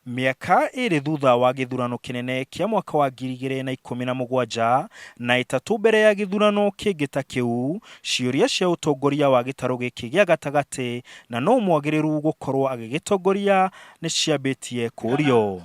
Mĩaka ĩrĩ thutha wa gĩthurano kĩnene kĩa mwaka wa 2017 na ĩtatũ mbere ya gĩthurano kĩngĩ ta kĩu, ciũria cia ũtongoria wa gĩtarũ gĩkĩ gĩa gatagatĩ na nũ mwagĩrĩru gũkorwo agĩgĩtongoria nĩ ciambĩtie kũrio.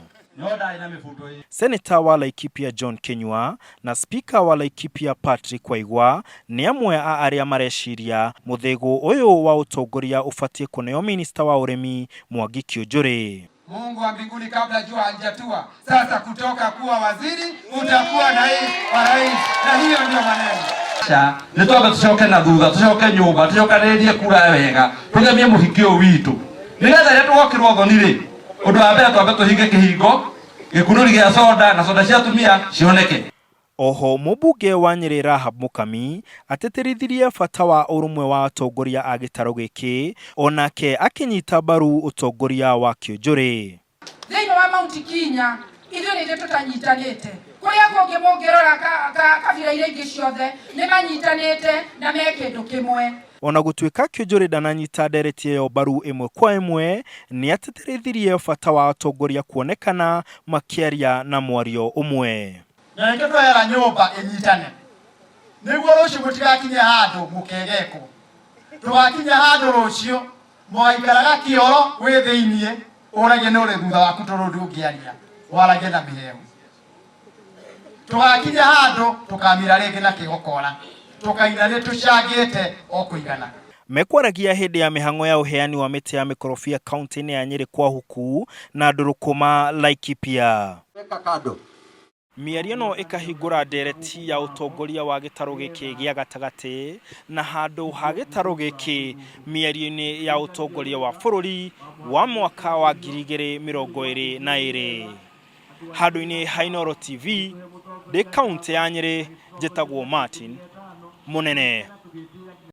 Seneta wa Laikipia John Kinyua na Spika wa Laikipia Patrick Waigwa nĩ amwe a arĩa mareciria mũthĩgũ ũyũ wa ũtongoria ũbatiĩ kũneo minista wa ũrĩmi Mwangi Kiunjuri. Mungu wa mbinguni, kabla jua halijatua, sasa kutoka kuwa waziri utakuwa naibu wa rais, na hiyo ndio maneno. Nĩ twambe tũcoke na thutha, tũcoke nyũmba, tũcokanĩrĩrie kura wega, tũgemie mũhiki ũyũ witũ, nĩgetha rĩrĩa tũgokĩrwo thoni rĩ, ũndũ wa mbere twambe tũhinge kĩhingo gĩkunũri gĩa soda na soda cia atumia cioneke. Oho mũmbunge wa Nyĩrĩ Rahab Mũkami atĩtĩrithirie bata wa ũrũmwe wa atongoria a gĩtarũ gĩkĩ onake akĩnyita mbaru ũtongoria wa Kiunjuri. Thĩinĩ wa Mount Kenya ithuĩ nĩ ithuĩ tũtanyitanĩte, kũrĩa kũngĩ mũngĩrora kabira iria ingĩ ciothe nĩ manyitanĩte na me kĩndũ kĩmwe. Ona gũtuĩka Kiunjuri ndananyita ndereti ĩyo mbaru ĩmwe kwa ĩmwe, nĩ atĩtĩrithirie bata wa atongoria kuonekana makĩaria na mwario ũmwe. Na nĩkĩo twera nyũmba ĩnyitane, nĩguo rũciũ mũtigakinye handũ mũkegekwo, tũgakinya handũ rũciũ mũgaikaraga kĩoro wĩ thĩiniĩ, ũragie nĩ ũrĩ thutha waku tondũ ndũngĩaria, waragie na mĩheehũ. Tũgakinya handũ tũkamira rĩngĩ na kĩgokora, tũkaina nĩ tũcangĩte o kũigana. Mekwaragia hĩndĩ ya mĩhang'o ya ũheani wa mĩtĩ ya mĩkorobia kaunti-inĩ ya Nyĩrĩ kwa Huku na Ndũrũkũma Laikipia. Mĩario ĩno ĩkahingũra ndereti ya ũtongoria wa gĩtarũ gĩkĩ gĩa gatagatĩ na handũ ha gĩtarũ gĩkĩ mĩario-inĩ ya ũtongoria wa bũrũri wa mwaka wa 2022. Handũ-inĩ ha Inooro TV ndĩ kaunti ya Nyĩrĩ, njĩtagwo Martin Mũnene.